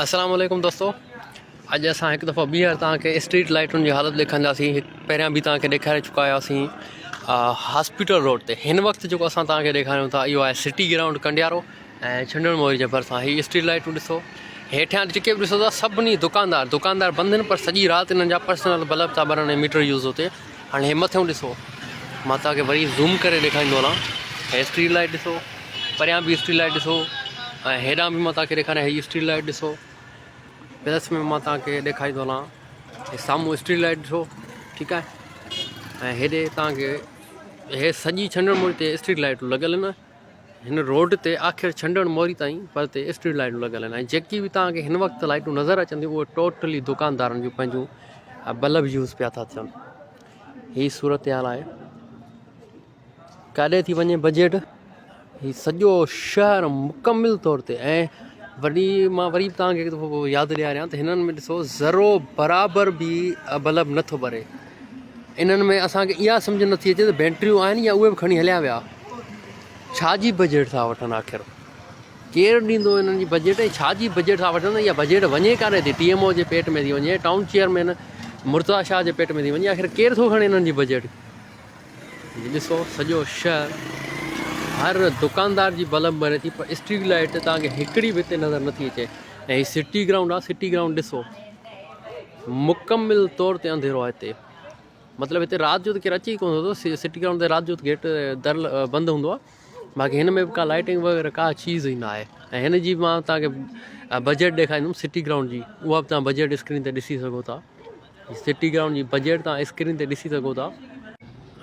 السلام عليڪم دوستو اڄ اسان هڪ دفعو ٻيهر توهان کي اسٽريٽ لائٽن جي حالت ڏيکارينداسين پهريان به توهان کي ڏيکاري چڪا هياسين هاسپيٽل روڊ تي هن وقت جيڪو اسان توهان کي ڏيکاريون ٿا اهو آهي سٽي گرائونڊ ڪنڊيارو ۽ ڇنڊڻ موري جي ڀرسان هي اسٽريٽ لائٽون ڏسو هيٺيان جيڪي به ڏسو ٿا سڀني دڪاندار دڪاندار بند آهن پر سڄي رات انهن جا پرسنل بلب ٿا ٻرن ۽ ميٽر يوز هتي هاڻي هي مٿيون ڏسو مان توهان کي وري زوم ڪري ڏيکاريندو هلان هي اسٽريٽ لائٽ ڏسو پريان به اسٽريٽ لائٽ ڏسو ۽ هيڏانهن به مان توهان کي ڏيکاريان هي اسٽريٽ لائٽ ڏسو پلس ۾ مان توهان کي ڏيکاريندو هلان هي سامهون اسٽريٽ لائٽ ڏسو ٺيڪ آهي ۽ هيڏي توهان کي هي سڄي ڇنڊڻ موري تي اسٽريٽ لائٽون لڳل آهن هن روڊ تي آخر ڇنڊڻ موري تائين پر تي اسٽريٽ لائٽون لڳل آهن ۽ جيڪي به توهان کي هن وقت لائٽون نظر اچن ٿيون اهي ٽوٽلي دڪاندارن جون پنهنجون بلب يوز پيا ٿا ٿين هي صورتحال آهي ڪاڏي ٿي وڃي بجيٽ هي سڄو شهر مڪمل طور تي ۽ وري مان وري به توهان کي هڪ دفعو ياد ڏياريان ته هنن ۾ ڏسو ذرو برابر به بلب نٿو ٻري انهن ۾ اسانکي اها سمجھ نٿي اچي ته بيٽريون آهن يا اهي به کڻي هليا ويا ڇا جي بجيٽ ٿا وٺن آخر ڪير ڏيندو انهن جي بجيٽ ۽ ڇا جي بجيٽ ٿا وٺن اها بجيٽ وڃي ڪاڏي ٿي ٽي ايم او جي پيٽ ۾ ٿي وڃي ٽائون چيئرمين مرتضيٰ شاهه جي پيٽ ۾ ٿي وڃي آخر ڪير ٿو کڻي انهن جي بجيٽ هي ڏسو سڄو شهر هر دڪاندار جي بلب ٻري ٿي پر اسٽريٽ لائٽ توهان کي هڪڙي به هتي نظر نٿي اچي ۽ هي سٽي گرائونڊ آ سٽي گرائونڊ ڏسو مڪمل طور تي انڌيرو آ هتي مطلب هتي رات جو ته ڪير اچي ئي ڪونه ٿو سٽي گرائونڊ تي رات جو ته گيٽ در بند هوندو آ باقي هن ۾ به ڪا لائٽنگ وغيره ڪا چيز ئي نه آهي ۽ هن جي مان توهان کي بجيٽ ڏيکاريندم سٽي گرائونڊ جي اها به توهان بجيٽ اسڪرين تي ڏسي سگهو ٿا سٽي گرائونڊ جي بجيٽ توهان اسڪرين تي ڏسي سگهو ٿا.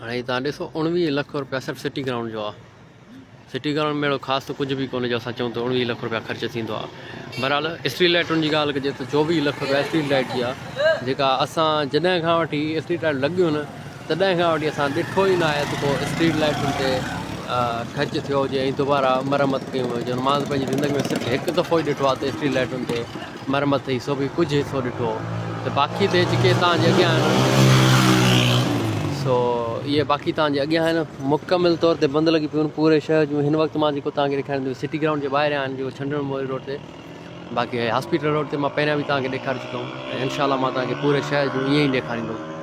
هاڻي توهان ڏسو 19 لک روپيا صرف سٽي گرائونڊ جو آ سٽي گرائونڊ ۾ اهڙو خاص ته ڪجهه به ڪونهي جو اسان چئون ته 19 لک روپيا خرچ ٿيندو آ بهرحال اسٽريٽ لائٽن جي ڳالهه ڪجي ته 24 لک روپيا اسٽريٽ لائٽ جي آ جيڪا اسان جڏهن کان وٺي اسٽريٽ لائٽ لڳيون آهن تڏهن کان وٺي اسان ڏٺو ئي نه آهي ته ڪو اسٽريٽ لائٽن تي خرچ ٿيو هجي ۽ دوباره مرمت ڪيون هجن مان ته پنهنجي زندگي ۾ صرف هڪ دفعو ئي ڏٺو آهي ته اسٽريٽ لائٽن تي مرمت ٿي سو به ڪجهه حصو ڏٺو ته باقي ته جيڪي توهان جي اڳيان آهن سو اهي باقي توهان جي اڳيان آهن مڪمل طور تي بند لڳي پيون آهن پوري شهر جون هن وقت مان جيڪو توهان کي ڏيکاريان ٿو سٽي گرائونڊ جي ٻاهريان آهن جيڪو ڇنڊڻ موري روڊ تي باقي هاسپيٽل روڊ تي مان پهريان به توهان کي ڏيکاري چڪو آهيان ۽ انشاء الله مان توهان کي پوري شهر جون ائين ئي ڏيکاريندم.